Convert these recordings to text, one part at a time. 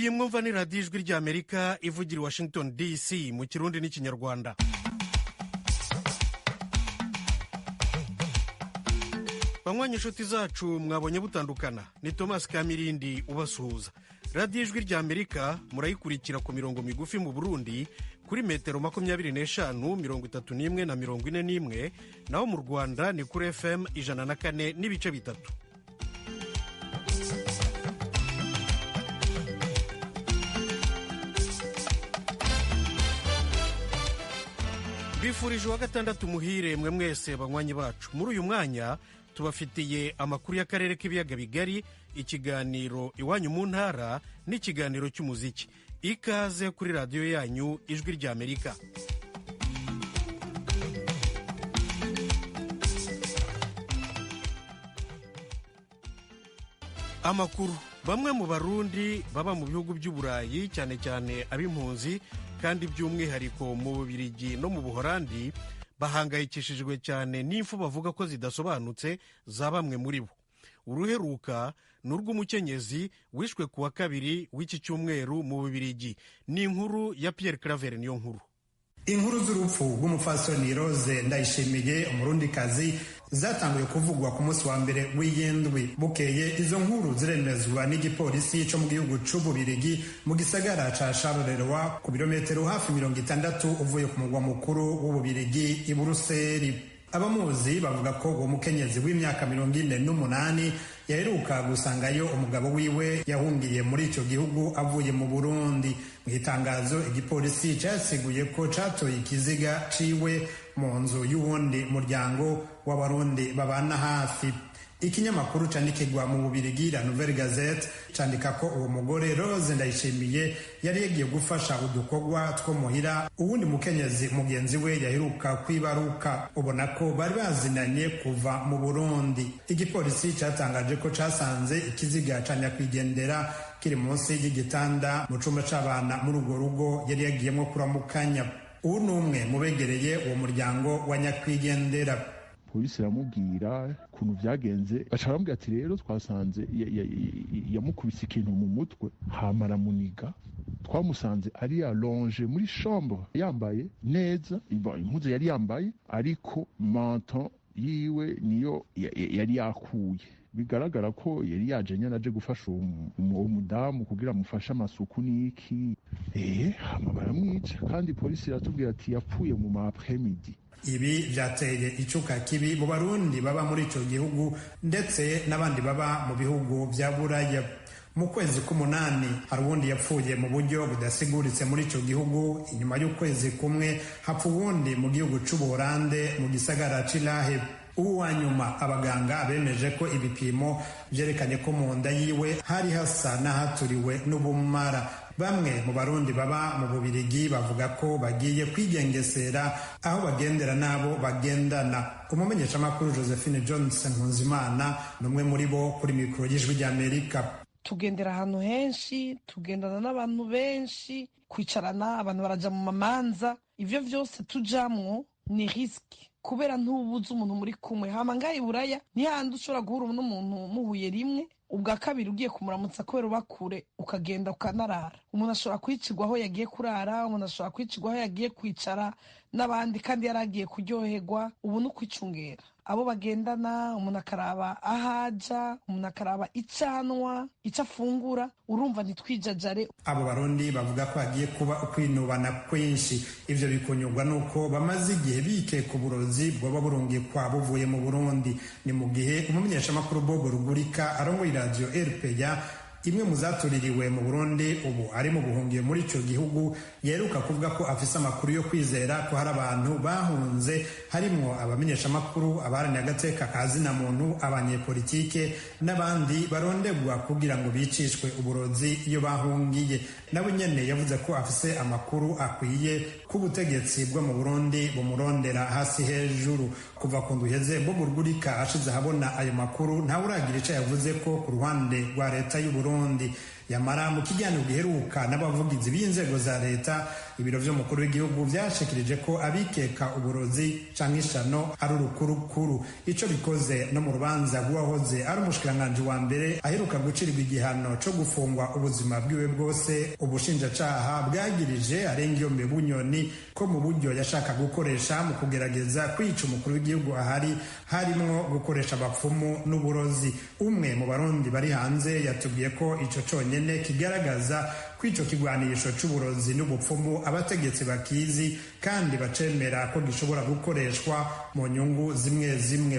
Iyi mwumva ni Radiyo Ijwi ry'Amerika ivugira i Washington DC mu Kirundi n'Ikinyarwanda. Banywanyi, inshuti zacu, mwabonye butandukana. Ni Thomas Kamirindi ubasuhuza. Radiyo Ijwi ry'Amerika murayikurikira ku mirongo migufi mu Burundi kuri metero 25, 31 na 41, naho mu Rwanda ni kuri FM 104.3. Bifurije uwa gatandatu muhire mwe mwese banywanyi bacu. Muri uyu mwanya tubafitiye amakuru y'akarere k'ibiyaga bigari, ikiganiro Iwanyu mu Ntara n'ikiganiro cy'umuziki. Ikaze kuri radiyo yanyu Ijwi ry'Amerika. Amakuru: bamwe mu Barundi baba mu bihugu by'Uburayi, cyane cyane ab'impunzi, kandi by'umwihariko mu Bubirigi no mu Buhorandi, bahangayikishijwe cyane n'imfu bavuga ko zidasobanutse za bamwe muri bo. Uruheruka ni urw'umukenyezi wishwe ku wa kabiri w'iki cyumweru mu Bubirigi. Ni inkuru ya Pierre Claver niyo nkuru. Inkuru z'urupfu rw'umupfasoni Rose Ndayishimiye, umurundikazi, zatanguye kuvugwa ku munsi wa mbere w'iyindwi. Bukeye izo nkuru ziremezwa n'igipolisi co mu gihugu c'Ububirigi mu gisagara ca Charleroi, ku birometero hafi 60 uvuye ku mugwa mukuru w'Ububirigi i Buruseli. Abamuzi bavuga ko uwo mukenyezi w'imyaka 48 yaheruka gusangayo umugabo wiwe yahungiye muri ico gihugu avuye mu Burundi. Mu itangazo, igipolisi casiguye ko catoye ikiziga ciwe mu nzu y'uwundi muryango w'Abarundi babana hafi. Ikinyamakuru candikirwa mu Bubirigi, La Nouvelle Gazette, candika ko uwo mugore Rose Ndayishimiye yari yagiye gufasha udukorwa two muhira uwundi mukenyezi mugenzi we yaheruka kwibaruka, ubona ko bari bazinanye kuva mu Burundi. Igipolisi catangaje ko casanze ikiziga ca nyakwigendera kiri munsi y'igitanda mu cumba c'abana muri urwo rugo yari yagiyemwo kuramukanya. Uwu ni umwe mu begereye uwo muryango wa nyakwigendera. Polisi iramubwira ukuntu byagenze, baca baramubwira ati: "Rero twasanze yamukubise ikintu mu mutwe, hama aramuniga. Twamusanze ari allongé muri chambre, yambaye neza impuzu yari yambaye, ariko manteau yiwe niyo yari yakuye. Bigaragara ko yari yaje nyene aje gufasha uwo mudamu kugira amufashe amasuku n'iki, hama baramwica." Kandi polisi iratubwira ati yapfuye mu ma après-midi. Ibi byateye icuka kibi mu Barundi baba muri ico gihugu, ndetse n'abandi baba mu bihugu vya Buraya. Mu kwezi k'umunani hari uwundi yapfuye mu buryo budasiguritse muri ico gihugu. Inyuma y'ukwezi kumwe hapfa uwundi mu gihugu c'Ubuholande, mu gisagara c'i La Haye. Ubu wa nyuma abaganga bemeje ko ibipimo vyerekanye ko mu nda yiwe hari hasa n'ahaturiwe n'ubumara. Bamwe mu Barundi baba mu Bubirigi bavuga ko bagiye kwigengesera aho bagendera n'abo bagendana. Umumenyeshamakuru Josephine Johnson Nkunzimana ni umwe muri bo, kuri mikoro y'Ijwi ry'Amerika. Tugendera ahantu henshi, tugendana n'abantu benshi, kwicarana, abantu baraja mu mamanza, ivyo vyose tujamwo ni risque, kubera ntubuze umuntu muri kumwe. Hama ngaha i Buraya ni hahandi ushobora guhura n'umuntu muhuye rimwe, ubwa kabiri ugiye kumuramutsa kubera uba kure, ukagenda ukanarara. Umuntu ashobora kwicirwa aho yagiye kurara, umuntu ashobora kwicirwa aho yagiye kwicara n'abandi kandi yari agiye kuryoherwa. Ubu ni ukwicungera abo bagendana, umuntu akaraba aho aja, umuntu akaraba icyo anywa, icyo afungura. Urumva, ntitwijajare. Abo Barundi bavuga ko hagiye kuba ukwinubana kwinshi. Ivyo bikunyurwa n'uko bamaze igihe bikeka uburozi bwoba burungikwa buvuye mu Burundi. Ni mu gihe umumenyeshamakuru Bob Rugurika arongoye iradiyo RPA, imwe mu zatuririwe mu Burundi, ubu ari mu buhungiye muri ico gihugu, yeruka kuvuga ko afise amakuru yo kwizera ko hari abantu bahunze, harimwo abamenyeshamakuru, abaharanira agateka ka zina muntu, abanyepolitike n'abandi barondegwa kugira ngo bicishwe uburozi iyo bahungiye. Nawe nyene yavuze ko afise amakuru akwiye ko ubutegetsi bwo mu Burundi bumurondera hasi hejuru. Kuva ku ndwi iheze Bob Rugurika ashize ahabona ayo makuru, ntawe uragira ico yavuze ko ku ruhande rwa leta y'u Burundi. Yamara mu kiganiro giheruka n'abavugizi b'inzego za leta, ibiro vy'umukuru w'igihugu vyashikirije ko abikeka uburozi canke ishano ari urukurukuru. Ico bikoze no mu rubanza rw'uwahoze ari umushikiranganji wa mbere aheruka gucirirwa igihano co gufungwa ubuzima bwiwe bwose, ubushinjacaha bwagirije Arengiyombe Bunyoni ko mu buryo yashaka gukoresha mu kugerageza kwica umukuru w'igihugu ahari harimwo gukoresha abapfumu n'uburozi. Umwe mu Barundi bari hanze yatubwiye ko ico conyene kigaragaza ko ico kigwanisho c'uburozi n'ubupfumu abategetsi bakizi kandi bacemera ko gishobora gukoreshwa mu nyungu zimwe zimwe.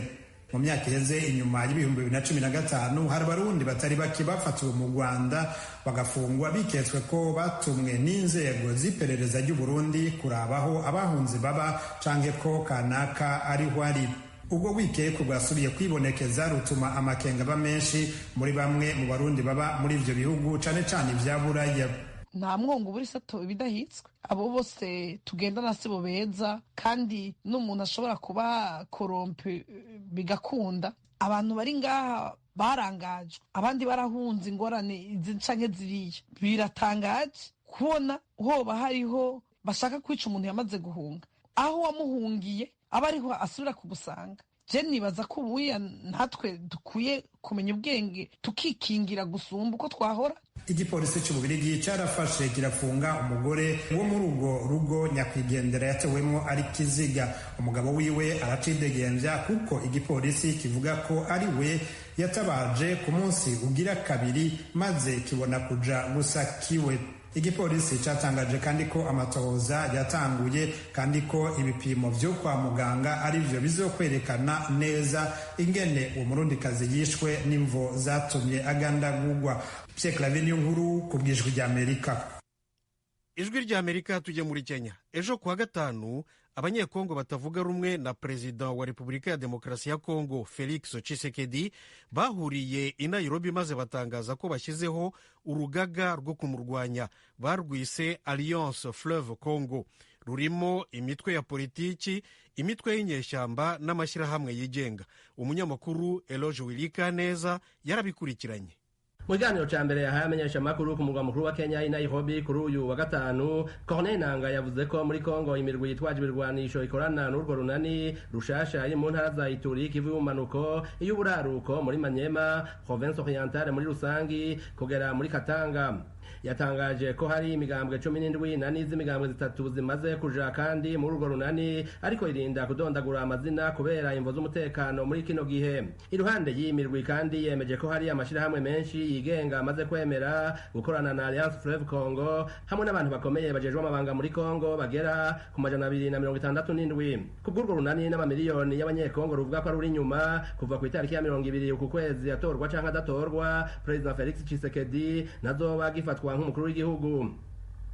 Mu myaka iheze inyuma y'2015 hari Abarundi batari bake bafatiwe mu Rwanda bagafungwa biketswe ko batumwe n'inzego z'iperereza ry'Uburundi kurabaho abahunze baba canke ko kanaka ariho ari. Ubwo wikeko bwasubiye kwibonekeza rutuma amakenga aba menshi muri bamwe mu Barundi baba muri ivyo bihugu, cane cane ivya Buraya. Nta mwongo ubura isato ibidahitswe. Abo bose tugendana sibo beza, kandi n'umuntu ashobora kuba corrompu bigakunda. Abantu bari ngaha barangajwe, abandi barahunze ingorane izi canke ziriya. Biratangaje kubona hoba hariho bashaka kwica umuntu yamaze guhunga, aho wamuhungiye aba ariho asubira kugusanga. Je nibaza ko ubuya natwe dukwiye kumenya ubwenge tukikingira gusumba uko twahora. Igipolisi c'Ububirigi carafashe kirafunga umugore wo muri urwo rugo nyakwigendera yatewemwo ari kiziga. Umugabo wiwe aracidegembya kuko igipolisi kivuga ko ari we yatabaje ku munsi ugira kabiri, maze kibona kuja gusakiwe. Igipolisi catangaje kandi ko amatohoza yatanguye, kandi ko ibipimo vyo kwa muganga arivyo bizokwerekana neza ingene uwo murundikazi yishwe n'imvo zatumye agandagurwa. Pierre Claver Niyonkuru ku bw'Ijwi ry'Amerika. Ijwi ry'Amerika. Tujye muri Kenya. Ejo kuwa gatanu, Abanyekongo batavuga rumwe na Perezida wa Repubulika ya Demokarasi ya Kongo Felix Tshisekedi bahuriye i Nairobi maze batangaza ko bashyizeho urugaga rwo kumurwanya. Barwise Alliance Fleuve Congo. Rurimo imitwe ya politiki, imitwe y'inyeshyamba n'amashyirahamwe yigenga. Umunyamakuru Eloge Wilikaneza yarabikurikiranye. Mu kiganiro ca mbere yahaye amenyeshamakuru ku murwa mukuru wa Kenya i Nairobi kuri uyu wa gatanu, Corneille Nanga yavuze ko muri Kongo imirwi yitwaje ibirwanisho ikorana n'urwo runani rushasha iri mu ntara za Ituri, Kivu y'ubumanuko, iy'uburaruko, muri Manyema, Province Orientale muri rusangi kugera muri Katanga. Yatangaje ko hari imigambwe 17 na n'iz'imigambwe zitatu zimaze kuja kandi muri urwo runani, ariko irinda kudondagura amazina kubera imvo z'umutekano muri kino gihe. Iruhande y'iyi mirwi kandi yemeje ko hari amashirahamwe menshi yigenga amaze kwemera gukorana na Alliance Fleuve Congo, hamwe n'abantu bakomeye bajejwe amabanga muri Congo bagera ku 267. Kubw'urwo runani n'amamiliyoni y'Abanyekongo ruvuga ko ari uri inyuma, kuva ku itariki ya 20 uku kwezi atorwa canke adatorwa, President Felix Tshisekedi nazoba agifatwa nk'umukuru w'igihugu.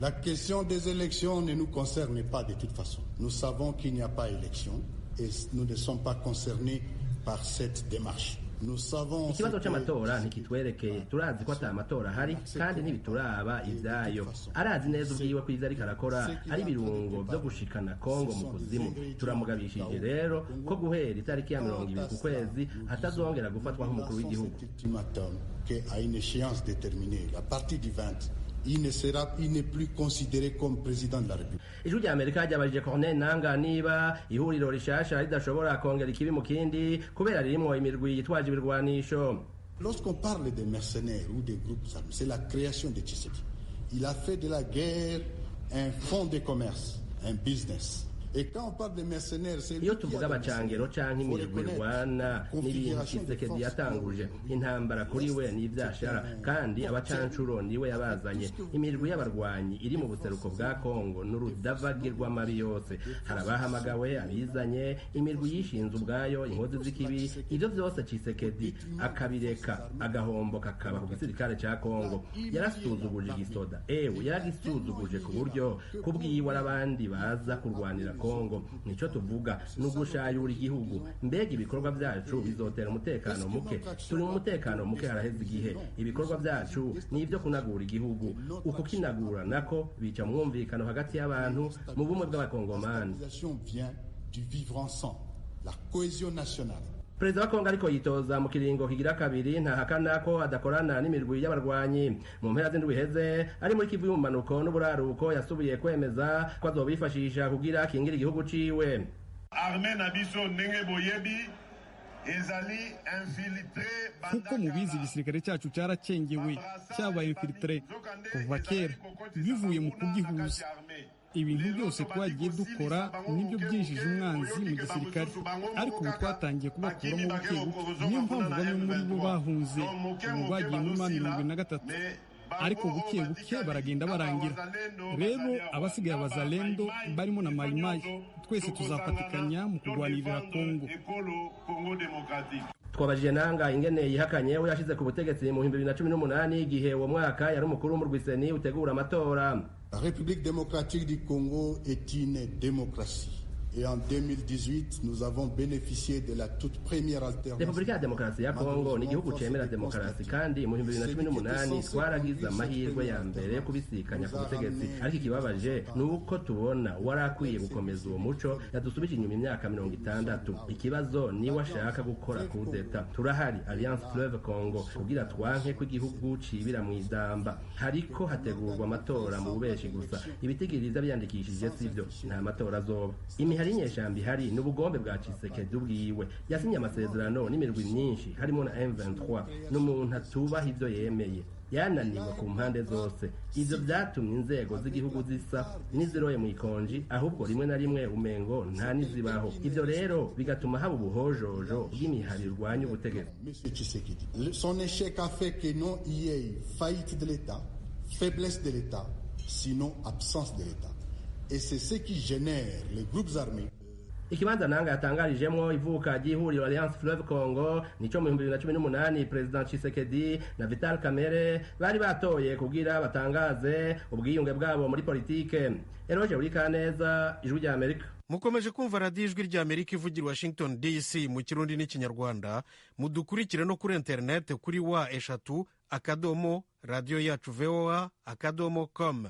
La question des élections ne nous concerne pas de toute façon. Nous savons qu'il n'y a pas élection et nous ne sommes pas concernés par cette démarche. Ikibazo c'amatora ntikitwerekeye. Turazi ko ata matora ahari kandi ntibituraba ivyayo. Arazi neza ubwiwe ko ivyo ariko arakora ari ibirungo vyo gushikana Kongo mu kuzimu. Turamugabishije rero ko guhera itariki ya 20 ku kwezi atazongera gufatwa nk'umukuru w'igihugu. À une échéance déterminée, à partir du 20, il n'est plus considéré comme président de la République. Ijwi rya Amerika ryabajije Corneille Nanga niba ihuriro rishasha ridashobora kongera ikibi mu kindi kubera ririmwo imirwi yitwaje ibirwanisho. Lorsqu'on parle des mercenaires ou des groupes armés, c'est la création de Tshisekedi. Il a fait de la guerre un fonds de commerce, un business. Iyo tuvuga abacangero canke imirwi irwana n'ibintu Tshisekedi yatanguje, intambara kuri we n'ivyashara, kandi abacancuro niwe yabazanye. Imirwi y'abarwanyi iri mu buseruko bwa Kongo n'urudavagi rw'amabi yose. Hari abahamagawe, abizanye, imirwi yishinze ubwayo, inkozi z'ikibi. Ivyo vyose Tshisekedi akabireka, agahombo kakaba ku gisirikare ca Kongo. Yarasuzuguje igisoda, ewe yaragisuzuguje ku buryo kubwiwe abandi baza kurwanira Kongo. Nico tuvuga nugushayura igihugu. Mbega ibikorwa vyacu bizotera umutekano muke? Turi mu mutekano muke haraheze igihe. Ibikorwa vyacu ni ivyo kunagura igihugu. Uko kinagura nako bica mwumvikano hagati y'abantu mu bumwe bw'Abakongomani. Du vivre ensemble, la cohésion nationale. Perezida wa Kongo ariko yitoza mu kiringo kigira kabiri, ntahakana ko adakorana n'imirwi y'abarwanyi. Mu mpera z'indwi iheze ari muri Kivu y'ubumanuko n'uburaruko, yasubiye kwemeza ko azobifashisha kugira akingire igihugu ciwe. Arme na biso ndenge boyebi ezali infiltré. Nk'uko mubizi, igisirikare cyacu cyaracengewe, cyabaye infiltré kuva kera bivuye mu kugihuza. Ibintu byose twagiye dukora nibyo byinjije umwanzi mu gisirikare, ariko ubu twatangiye kubakuramo buke buke. Niyo mpamvu bamwe muri bo bahunze, ubu bagiye muri M23, ariko buke buke baragenda barangira. Rero abasigaye abazalendo barimo na Mayimayi, twese tuzafatikanya mu kurwanirira Kongo. Twabajije Nanga ingene yihakanye we yashize ku butegetsi mu 2018, igihe uwo mwaka yari umukuru w'umurwi CENI utegura amatora. La République démocratique du Congo est une démocratie. Et en 2018, nous avons bénéficié de la toute première alternance. Repubulika ya Demokarasi ya Kongo ni igihugu cemera demokarasi, kandi mu 2018 twaragize amahirwe ya mbere yo kubisikanya ku butegetsi. Ariko ikibabaje ni uko tubona wari akwiye gukomeza uwo muco yadusubije inyuma imyaka 60. Ikibazo niwe ashaka gukora kudeta. Turahari, Alliance Fleuve Congo, kugira twanke ko igihugu cibira mu idamba. Hariko hategurwa amatora mu bubeshi gusa, ibitigiriza byandikishije sivyo, nta matora azoba. Imihari inyeshamba ihari n'ubugombe bwa Tshisekedi ubwiwe. Yasinye amasezerano n'imirwi myinshi harimo na M23, n'umuntu atubaha ivyo yemeye, yananiwe ku mpande zose. Ivyo vyatumye inzego z'igihugu zisa n'iziroye mu ikonji, ahubwo rimwe na rimwe umengo nta nizibaho. Ivyo rero bigatuma haba ubuhojojo bw'imihari irwanya ubutegetsi. Monsieur Tshisekedi, son échec a fait que non il y ait faillite de l'État, faiblesse de l'État, sinon absence de l'État. Et c'est ce qui génère les groupes armés. Ikibanza Nanga yatangarijemwo ivuka ry'ihuriro Alliance Fleuve Congo nico mu 2018 President Tshisekedi na Vital Kamerhe bari batoye kugira batangaze ubwiyunge bwabo muri politike. Eroje Urikaneza, Ijwi rya Amerika. Mukomeje kumva radiyo Ijwi rya Amerika ivugira Washington DC mu Kirundi n'Ikinyarwanda. Mudukurikire no kuri interineti kuri www.radioyacuvoa.com.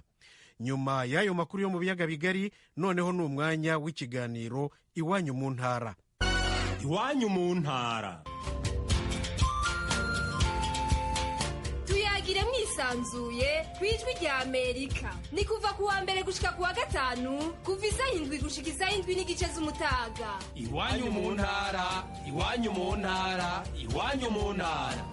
Nyuma y'ayo makuru yo mu biyaga bigari, noneho ni umwanya w'ikiganiro Iwanyu mu Ntara. Iwanyu mu Ntara. Tuyagire mwisanzuye ku Ijwi rya Amerika. Ni kuva ku wa mbere gushika ku wa gatanu, kuva isaha 7 gushika isaha 7:30 z'umutaga. Iwanyu mu Ntara, Iwanyu mu Ntara, Iwanyu mu Ntara.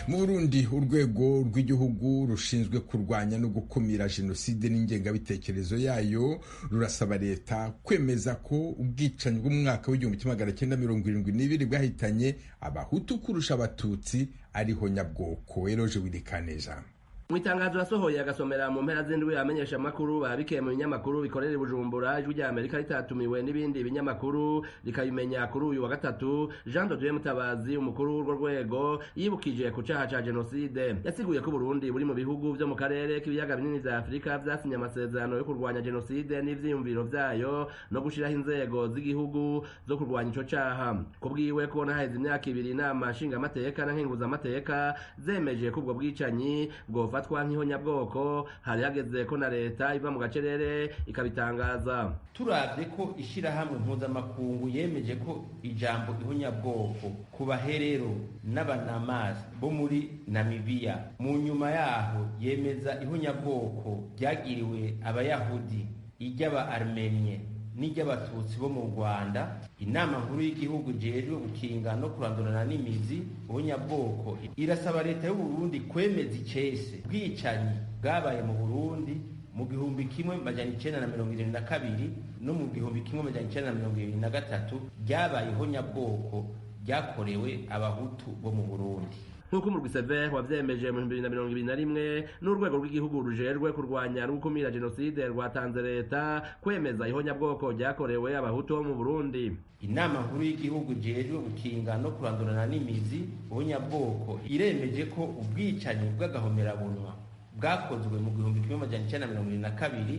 Mu Burundi, urwego rw'igihugu rushinzwe kurwanya no gukumira jenoside n'ingengabitekerezo yayo rurasaba leta kwemeza ko ubwicanyi bw'umwaka w'1972 bwahitanye abahutu kurusha abatutsi ariho nyabwoko. Eroje Wirikaneza. Mu itangazo yasohoye agasomera mu mpera z'indwi amenyesha amakuru babikeye mu binyamakuru bikorera i Bujumbura, Ijwi rya Amerika ritatumiwe n'ibindi binyamakuru rikabimenya kuri uyu wa gatatu, Jean de Dieu Mutabazi, umukuru w'urwo rwego, yibukije ku caha ca jenoside. Yasiguye ko Burundi buri mu bihugu vyo mu karere k'ibiyaga binini vya Afurika vyasinye amasezerano yo kurwanya jenoside n'ivyiyumviro vyayo no gushiraho inzego z'igihugu zo kurwanya ico caha. Kubwiwe, kubona haheze imyaka 2 inama nshingamateka na nkenguzamateka zemeje ko ubwo bwicanyi bwofatwa nk'ihonyabwoko, hari hageze ko na leta iva mu gacerere ikabitangaza. Turavye ko ishirahamwe mpuzamakungu yemeje ko ijambo ihonyabwoko ku baherero n'abanamasi bo muri Namibiya, mu nyuma yaho yemeza ihonyabwoko ryagiriwe abayahudi, iry'aba Armenie n'iry'abatutsi bo mu Rwanda, inama nkuru y'igihugu ijejwe gukinga no kurandurana n'imizi ubunyabwoko irasaba leta y'u Burundi kwemeza icese bwicanyi bwabaye mu Burundi mu 1972 no mu 1973 ryabaye ihonyabwoko ryakorewe abahutu bo mu Burundi. Nk'uko umurwi Sever wavyemeje mu 2021, n'urwego rw'igihugu rujejwe kurwanya no gukumira jenoside rwatanze leta kwemeza ihonyabwoko ryakorewe abahutu bo mu Burundi. Inama nkuru y'igihugu ijejwe gukinga no kurandurana n'imizi ubunyabwoko iremeje ko ubwicanyi bw'agahomerabunwa bwakozwe mu 1972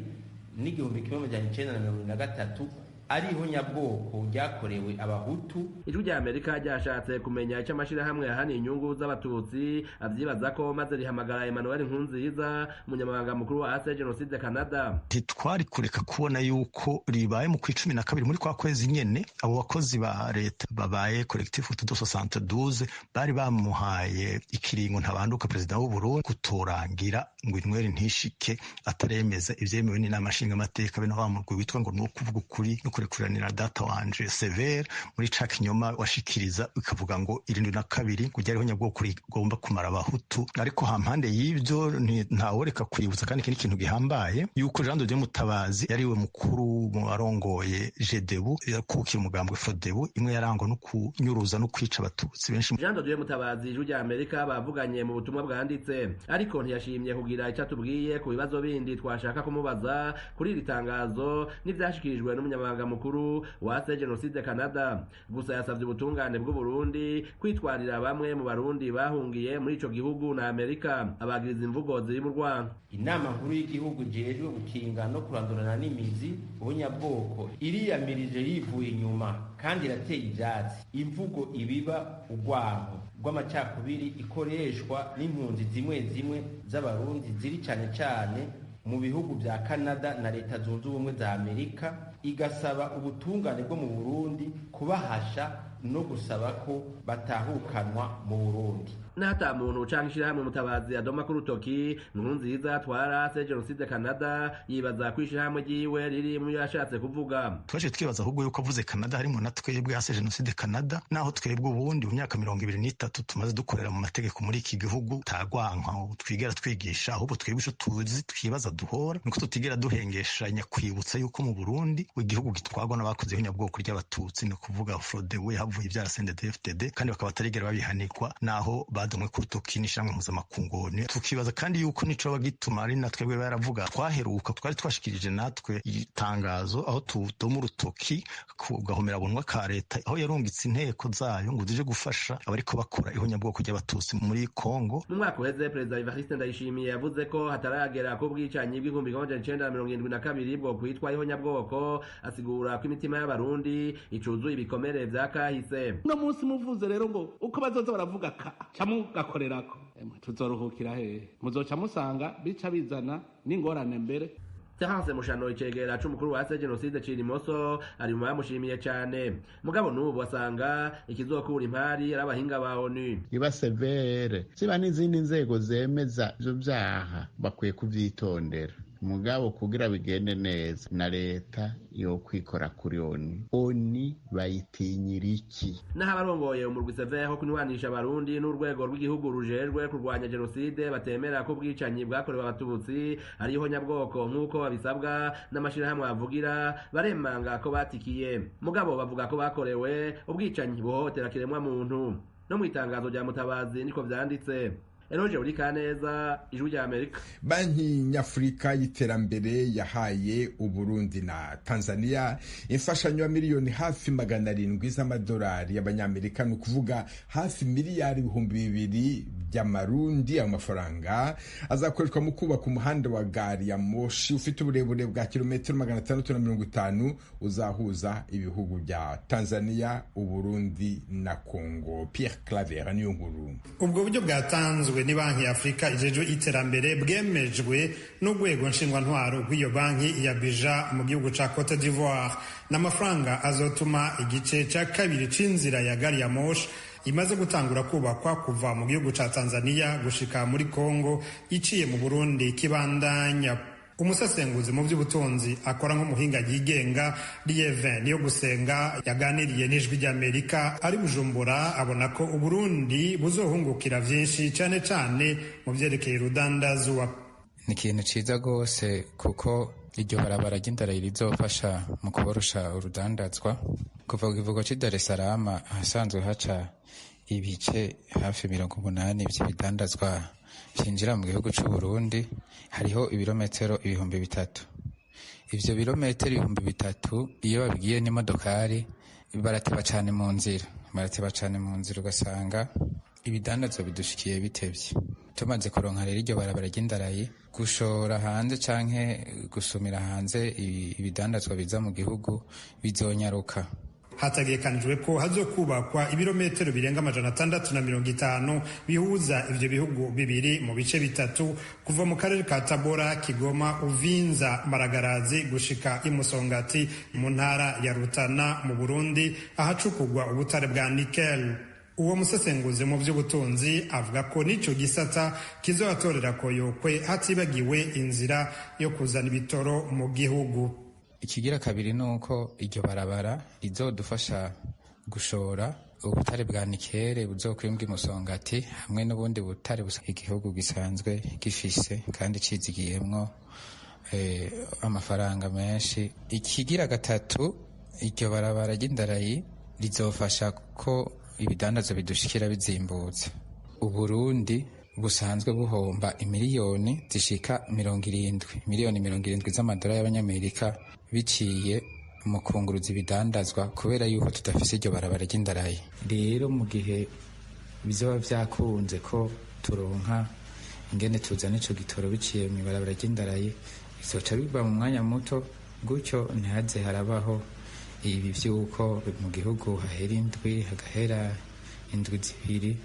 n'1973 ari ihonyabwoko ryakorewe Abahutu. Ijwi rya Amerika ryashatse kumenya icyo amashirahamwe yahaniye inyungu z'Abatutsi avyibaza ko, maze rihamagara Emmanuel Nkunziza, umunyamabanga mukuru wa AC Genocide Canada. Ntitwari kureka kubona yuko ribaye mu kwa 12 muri kwa kwezi nyene abo bakozi ba leta babaye collectif Hutu 72 bari bamuhaye ikiringo ntabanduka perezida w'u Burundi kutorangira ngo inyweri ntishike ataremeza ivyemewe n'inama nshingamateka bene wa murwi witwa ngo ni ukuvuga ukuri no kurekuranira data wanje severe muri ca kinyoma washikiriza ikavuga ngo 72 ngo ryariho nyabwoko rigomba kumara Abahutu. Ariko hampande y'ivyo ntaworeka kwibutsa kandi ikindi kintu gihambaye yuko Jean de Dieu Mutabazi yariwe mukuru mu barongoye Jedebu yakukira umugambwe Frodebu imwe yarangwa no kunyuruza no kwica Abatutsi benshi. Jean de Dieu Mutabazi Ijwi rya Amerika bavuganye mu butumwa bwanditse, ariko ntiyashimye kugira icyo atubwiye ku bibazo bindi twashaka kumubaza kuri iri tangazo n'ivyashikirijwe n'umunyamabanga mukuru wa AC Genocide Canada. Gusa yasavye ubutungane bw'u Burundi kwitwarira bamwe mu Barundi bahungiye muri ico gihugu na Amerika abagiriza imvugo ziri mu Rwanda. Inama nkuru y'igihugu ijejwe gukinga no kurandurana n'imizi ubunyabwoko iriyamirije yivuye inyuma kandi irateye ivyatsi imvugo ibiba urwanko rw'amacakubiri ikoreshwa n'impunzi zimwe zimwe z'Abarundi ziri cane cane mu bihugu vya Canada na Leta Zunze Ubumwe za Amerika, igasaba ubutungane bwo mu Burundi kubahasha no gusaba ko batahukanwa mu Burundi. N'ata muntu canke ishirahamwe Mutabazi adoma ku rutoki, Nkurunziza atwara AC Genocide Canada yibaza ko ishirahamwe ryiwe riri mu yashatse kuvuga. Twaje twibaza ahubwo yuko avuze Canada harimo na twebwe AC Genocide Canada, naho twebwe ubundi mu myaka 23 tumaze dukorera mu mategeko muri iki gihugu tagwanka twigera twigisha, ahubwo twebwe ico tuzi twibaza duhora nuko tutigera duhengeshanya kwibutsa yuko mu Burundi igihugu gitwarwa n'abakoze ihonyabwoko ry'Abatutsi, ni ukuvuga Frodebu havuye ivyara CNDD-FDD, kandi bakaba batarigera babihanirwa naho badomwe ku rutoki n'ishamwe mpuzamakungu. Tukibaza kandi yuko nico bagituma ari na twebwe baravuga twaheruka twari twashikirije natwe itangazo aho tudoma urutoki ku gahomerabunwa ka leta aho yarungitse inteko zayo ngo zije gufasha abariko bakora ihonyabwoko ry'Abatutsi muri Kongo. Mu mwaka uheze Perezida Evariste Ndayishimiye yavuze ko hataragera ko ubwicanyi bw'1972 bwo kwitwa ihonyabwoko, asigura ko imitima y'Abarundi icuzuye ibikomere vya kahise. Uno munsi muvuze rero ngo uko bazoza baravuga ka gakorerako tuzoruhukira hehe? Muzoca musanga bica bizana n'ingorane mbere. Terence Mushano icegera c'umukuru wa AC Genocide Cirimoso ari mu bamushimiye cane, mugabo n'ubu asanga ikizokura impari ari abahinga ba ONU. Iba severe ziba n'izindi nzego zemeza ivyo vyaha bakwiye kuvyitondera, mugabo kugira bigende neza na leta yo kwikora kuri ONU. ONU bayitinyira iki? Naho abarongoye umurwi Severe ho kunywanisha Abarundi n'urwego rw'igihugu rujejwe kurwanya jenoside batemera ko ubwicanyi bwakorewe Abatutsi ari ihonyabwoko nk'uko babisabwa n'amashirahamwe avugira, baremanga ko batikiye, mugabo bavuga ko bakorewe ubwicanyi buhohotera kiremwa muntu. No mu itangazo rya Mutabazi niko vyanditse. Eroje Urikaneza, Ijwi rya Amerika. Banki Nyafurika y'Iterambere yahaye Uburundi na Tanzania imfashanyo ya miliyoni hafi 700 z'amadolari y'abanyamerika, ni ukuvuga hafi miliyari 2000 by'amarundi. Ayo mafaranga azakoreshwa mu kubaka umuhanda wa gari ya moshi ufite uburebure bwa kilometero 650 uzahuza ibihugu bya Tanzania, Uburundi na Congo. Pierre Claver niyo nkuru. Ubwo buryo bwatanzwe ni banki ya Afurika ijejwe iterambere bwemejwe n'urwego nshingwantwaro rw'iyo banki ya Bija mu gihugu ca Cote d'Ivoire, n'amafaranga azotuma igice ca kabiri c'inzira ya gari ya moshi imaze gutangura kubakwa kuva mu gihugu ca Tanzania gushika muri Congo iciye mu Burundi kibandanya. Umusesenguzi mu by'ubutunzi akora nk'umuhinga yigenga Lievin niyo gusenga yaganiriye n'Ijwi ry'Amerika ari Bujumbura, abona ko Uburundi buzohungukira vyinshi cane cane mu vyerekeye urudandazwa. Ni ikintu ciza rwose kuko iryo barabara ry'indarayi rizofasha mu kuborosha urudandazwa kuva ku kivuko c'i Dar es Salaam ahasanzwe haca ibice hafi 80 vy'ibidandazwa vyinjira mu gihugu c'u Burundi, hariho ibirometero 3000. Ivyo birometero 3000 iyo babigiye n'imodokari barateba cane mu nzira, ugasanga Ibidandazwa bidushikiye bitevye. Tumaze kuronka rero iryo barabara ry'indarayi, gushora hanze canke gusumira hanze ibidandazwa biza mu gihugu bizonyaruka. Hategekanijwe ko hazokubakwa ibirometero birenga 650 bihuza ivyo bihugu bibiri mu bice bitatu, kuva mu karere ka Tabora, Kigoma, Uvinza, Maragarazi gushika Imusongati mu ntara ya Rutana mu Burundi, ahacukugwa ubutare bwa nikel. Uwo musesenguzi mu by'ubutunzi avuga ko n'ico gisata kizobatorera koyokwe, hatibagiwe inzira yo kuzana ibitoro mu gihugu. Ikigira kabiri ni uko iryo barabara rizodufasha gushora ubutare bwa nikere buzokwimbwa Imusongati, hamwe n'ubundi butare igihugu gisanzwe gifise kandi cizigiyemwo amafaranga menshi. Ikigira gatatu, iryo barabara ry'indarayi rizofasha ko ibidandazwa bidushikira bizimbutse. Uburundi busanzwe buhomba imiliyoni zishika 70, miliyoni 70 z'amadolari y'abanyamerika biciye mu kunguruza ibidandazwa, kubera yuko tudafise iryo barabara ry'indarayi. Rero mu gihe bizoba vyakunze ko turonka ingene tuzana ico gitoro biciye mu ibarabara ry'indarayi, bizoca biba mu mwanya muto, gutyo ntihaze harabaho ibi vy'uko mu gihugu hahera indwi, hagahera indwi 2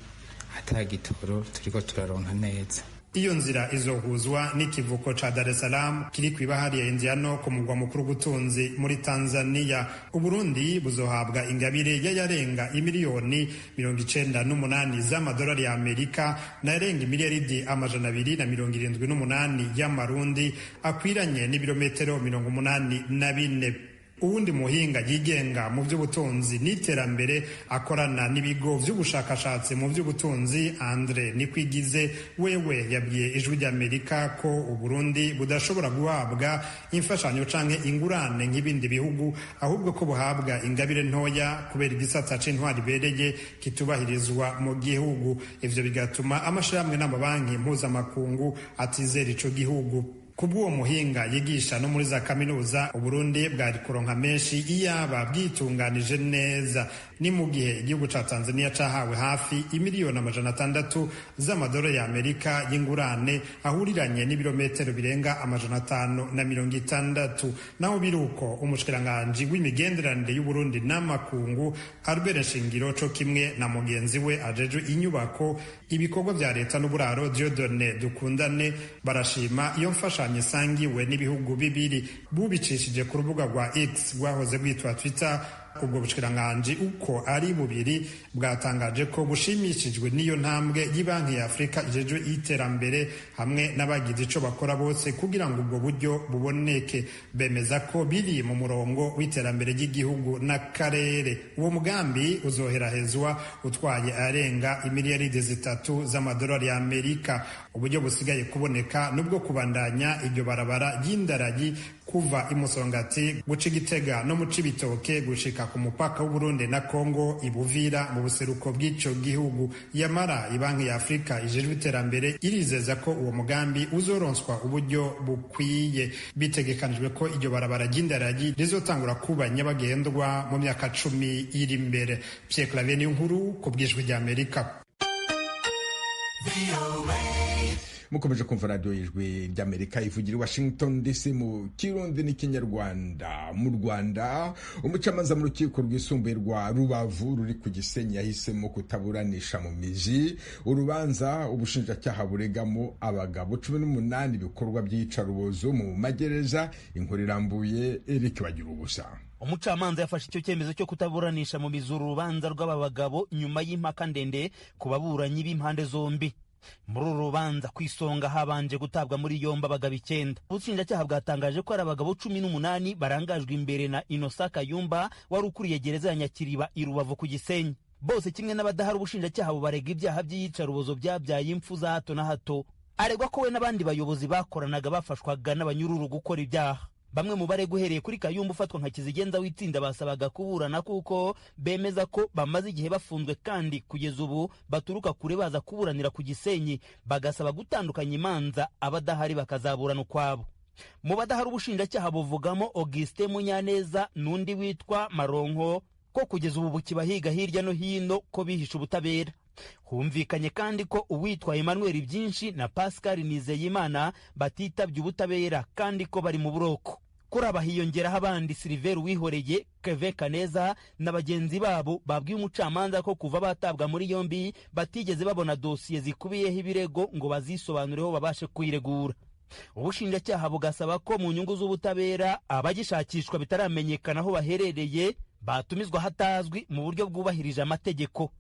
ata gitoro turiko turaronka neza. Iyo nzira izohuzwa n'ikivuko ca Dar es Salaam kiri kw'ibahari ya Indiano ku mugwa mukuru w'ubutunzi muri Tanzania. Uburundi buzohabwa ingabire y'ayarenga imiliyoni 98 z'amadolari ya Amerika n'ayarenga imiliyaridi 278 y'amarundi, akwiranye n'ibirometero 84. Uwundi muhinga yigenga mu by'ubutunzi n'iterambere akorana n'ibigo by'ubushakashatsi mu by'ubutunzi, Andre Nikwigize, wewe yabwiye Ijwi ry'Amerika ko Uburundi budashobora guhabwa imfashanyo canke ingurane nk'ibindi bihugu, ahubwo ko buhabwa ingabire ntoya kubera igisata c'intwari ibereye kitubahirizwa mu gihugu. Ivyo bigatuma amashirahamwe n'amabanki mpuzamakungu atizera ico gihugu. Kubw'uwo muhinga yigisha no muri za kaminuza, Uburundi bwari kuronka menshi iyaba bwitunganije neza. Ni mu gihe igihugu ca Tanzania cahawe hafi imiliyoni 600 z'amadolari ya Amerika y'ingurane, ahuriranye n'ibirometero birenga 560. Naho biruko, umushikiranganji w'imigenderanire y'Uburundi n'amakungu Albert Nshingiro, co kimwe na mugenzi we ajejwe inyubako, ibikorwa vya leta n'uburaro, Dieudonné Dukundane, barashima iyo mfashanyo isangiwe n'ibihugu bibiri. Bubicishije ku rubuga rwa X rwahoze rwitwa Twitter. Ubwo bushikiranganji uko ari bubiri bwatangaje ko bushimishijwe n'iyo ntambwe y'Ibanki ya Afurika ijejwe iterambere hamwe n'abagize ico bakora bose kugira ngo ubwo buryo buboneke. Bemeza ko biri mu murongo w'iterambere ry'igihugu n'akarere. Uwo mugambi uzoherahezwa utwaye arenga imiliyaridi 3 z'amadolari ya Amerika. Uburyo busigaye kuboneka nubwo kubandanya iryo barabara ry'indarayi kuva Imusongati guca Igitega no mu Cibitoke gushika ku mupaka w'Uburundi na Kongo ibuvira mu buseruko bw'ico gihugu. Yamara Ibanki ya Afurika ijejwe iterambere irizeza ko uwo mugambi uzoronswa uburyo bukwiye. Bitegekanijwe ko iryo barabara ry'indaragi rizotangura kuba nyabagendwa mu myaka 10 iri imbere. Pierre Claver Niyonkuru ku bw'Ijwi ry'Amerika. Mukomeje kumva radiyo Ijwi ry'Amerika ivugira i Washington DC mu Kirundi n'Ikinyarwanda. Mu Rwanda, umucamanza mu rukiko rwisumbuye rwa Rubavu ruri ku Gisenyi yahisemo kutaburanisha mu mizi urubanza ubushinjacyaha buregamo abagabo 18 ibikorwa by'iyicarubozo mu magereza. Inkuru irambuye, Eric Bagira Ubusa. Umucamanza yafashe icyo cyemezo cyo kutaburanisha mu mizi urubanza rw'aba bagabo nyuma y'impaka ndende ku baburanyi b'impande zombi. Muri uru rubanza ku isonga habanje gutabwa muri yombi abagabo 9. Ubushinjacyaha bwatangaje ko ari abagabo 18 barangajwe imbere na Innocent Kayumba wari ukuriye gereza ya Nyakiriba i Rubavu ku Gisenyi. Bose kimwe n'abadahari, ubushinjacyaha bubarega ibyaha by'iyicarubozo byabyaye impfu za hato na hato. Aregwa ko we n'abandi bayobozi bakoranaga bafashwaga n'abanyururu gukora ibyaha. Bamwe mu barega, uhereye kuri Kayumba ufatwa nka kizigenza w'itsinda, basabaga kuburana kuko bemeza ko bamaze igihe bafunzwe kandi kugeza ubu baturuka kure baza kuburanira ku Gisenyi, bagasaba gutandukanya imanza, abadahari bakazaburana ukwabo. Mu badahari, ubushinjacyaha buvugamo Augustin Munyaneza n'undi witwa Maronko, ko kugeza ubu bukibahiga hirya no hino ko bihishe ubutabera. Humvikanye kandi ko uwitwa Emmanuel Byinshi na Pascal Nizeyimana batitabye ubutabera kandi ko bari mu buroko. Kuri aba hiyongeraho abandi Silver Uwihoreye, Keve Kaneza na bagenzi babo babwiye umucamanza ko kuva batabwa muri yombi batigeze babona dosiye zikubiyeho ibirego ngo bazisobanureho babashe kwiregura. Ubushinjacyaha bugasaba ko mu nyungu z'ubutabera abagishakishwa bitaramenyekana aho baherereye batumizwa hatazwi mu buryo bwubahirije amategeko,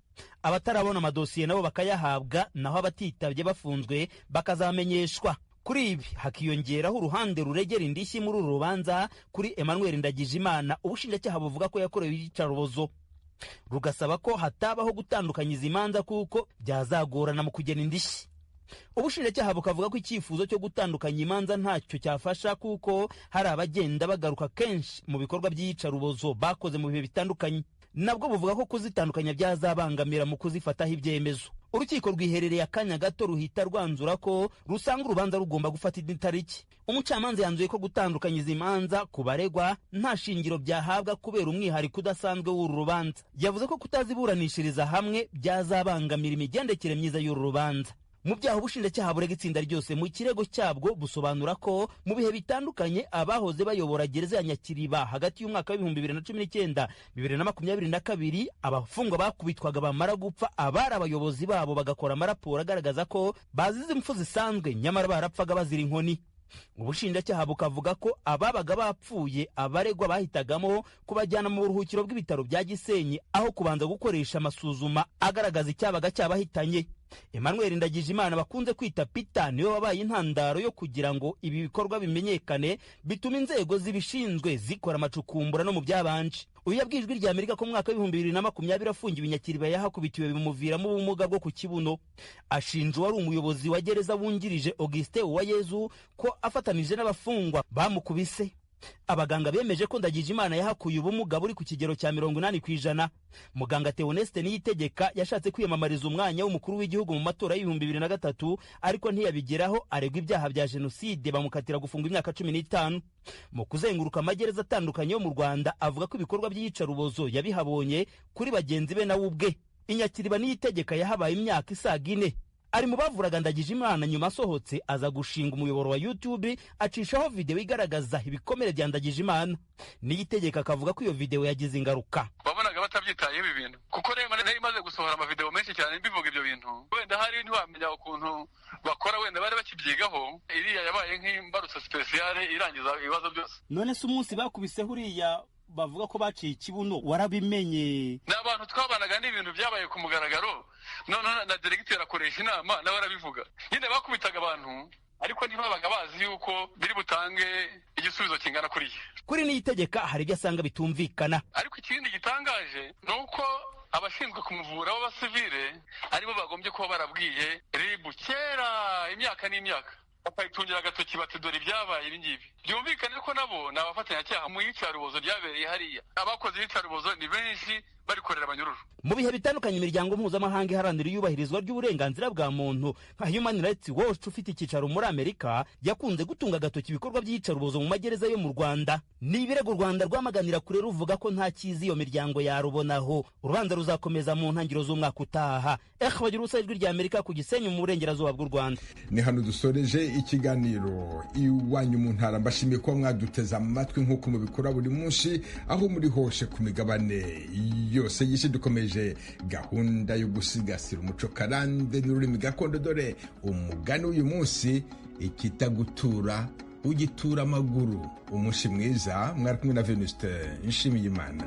abatarabona amadosiye nabo bakayahabwa, naho abatitabye bafunzwe bakazamenyeshwa. Kuri ibi hakiyongeraho uruhande ruregera indishyi muri uru rubanza kuri Emmanuel Ndagijimana. Ubushinjacyaha buvuga ko yakorewe iyicarubozo, rugasaba ko hatabaho gutandukanya izi manza kuko byazagorana mu kugena indishyi. Ubushinjacyaha bukavuga ko icyifuzo cyo gutandukanya imanza ntacyo cyafasha kuko hari abagenda bagaruka kenshi mu bikorwa by'iyicarubozo bakoze mu bihe bitandukanye. Nabwo buvuga ko kuzitandukanya byazabangamira mu kuzifataho ibyemezo. Urukiko rwiherereye akanya gato ruhita rwanzura ko rusanga urubanza rugomba gufata indi tariki. Umucamanza yanzuye ko gutandukanya izi manza ku baregwa nta shingiro byahabwa kubera umwihariko udasanzwe w'uru rubanza. Yavuze ko kutaziburanishiriza hamwe byazabangamira imigendekere myiza y'uru rubanza. Mu byaha ubushinjacyaha burega itsinda ryose mu kirego cyabwo busobanura ko mu bihe bitandukanye abahoze bayobora gereza ya Nyakiriba hagati y'umwaka wa 2019 2022 abafungwa bakubitwaga bamara gupfa abari abayobozi babo bagakora amaraporo agaragaza ko bazize impfu zisanzwe nyamara barapfaga bazira inkoni. Ubushinjacyaha bukavuga ko ababaga bapfuye abaregwa bahitagamo kubajyana mu buruhukiro bw'ibitaro bya Gisenyi aho kubanza gukoresha amasuzuma agaragaza icyabaga cyabahitanye. Emmanuel Ndagijimana bakunze kwita Peter niwe wabaye intandaro yo kugira ngo ibi bikorwa bimenyekane, bituma inzego zibishinzwe zikora amacukumbura no mu byabanje. Uyu yabwiye Ijwi rya Amerika ko mu mwaka wa 2020 afungiwe Nyakiriba yahakubitiwe bimuviramo ubumuga bwo ku kibuno. Ashinja uwari umuyobozi wa gereza wungirije Augustin Uwayezu ko afatanije n'abafungwa bamukubise. Abaganga bemeje ko Ndagijimana yahakuye ubumuga buri ku kigero cya 80%. Muganga Theoneste Niyitegeka yashatse kwiyamamariza umwanya w'umukuru w'igihugu mu matora y'2003 ariko ntiyabigeraho, aregwa ibyaha bya jenoside bamukatira gufungwa imyaka 15. Mu kuzenguruka amagereza atandukanye yo mu Rwanda avuga ko ibikorwa by'iyicarubozo yabihabonye kuri bagenzi be nawe ubwe. Inyakiriba Niyitegeka yahabaye imyaka isaga 4. Ari mu bavuraga Ndagijimana, nyuma asohotse aza gushinga umuyoboro wa YouTube acishaho video igaragaza ibikomere bya Ndagijimana. Niyitegeka akavuga ko iyo video yagize ingaruka. Wabonaga batabyitayeho ibi bintu, kuko rero nari imaze gusohora amavideo menshi cyane mbivuga ibyo bintu, wenda hari ntiwamenya ukuntu bakora, wenda bari bakibyigaho. Iriya yabaye nk'imbarutso spéciale irangiza ibibazo byose. None se umunsi bakubiseho uriya bavuga ko baciye ikibuno warabimenye? Ni abantu twabanaga, n'ibintu byabaye ku mugaragaro. None na diregiteri akoresha inama nawe arabivuga nyine. Bakubitaga abantu ariko ntibabaga bazi yuko biri butange igisubizo kingana kuriya. Kuri Niyitegeka hari ibyo asanga bitumvikana. Ariko ikindi gitangaje ni uko abashinzwe kumuvura b'abasivile aribo bagombye kuba barabwiye RIB kera, imyaka n'imyaka, bakayitungira agatoki bati dore ibyabaye ibi ngibi. Byumvikane ko nabo ni abafatanyacyaha mu iyicarubozo ryabereye hariya. Abakoze iyicarubozo ni benshi, barikorera abanyururu. Mu bihe bitandukanye imiryango mpuzamahanga iharanira iyubahirizwa ry'uburenganzira bwa muntu nka Human Rights Watch ufite icyicaro muri Amerika yakunze gutunga agatoki ibikorwa by'iyicarubozo mu magereza yo mu Rwanda. Ni ibirego u Rwanda rwamaganira kure, ruvuga ko nta cyiza iyo miryango yarubonaho. Urubanza ruzakomeza mu ntangiriro z'umwaka utaha. Bagira ubusa, Ijwi rya Amerika, ku Gisenyi mu burengerazuba bw'u Rwanda. Ni hano dusoreje ikiganiro Iwanyu mu Ntara. Mbashimiye kuba mwaduteze amatwi nk'uko mubikora buri munsi aho muri hose ku migabane yose y'isi. Dukomeje gahunda yo gusigasira umuco karande n'ururimi gakondo. Dore umugani w'uyu munsi: ikitagutura ugitura amaguru. Umunsi mwiza, mwari kumwe na Venuste Nshimiyimana.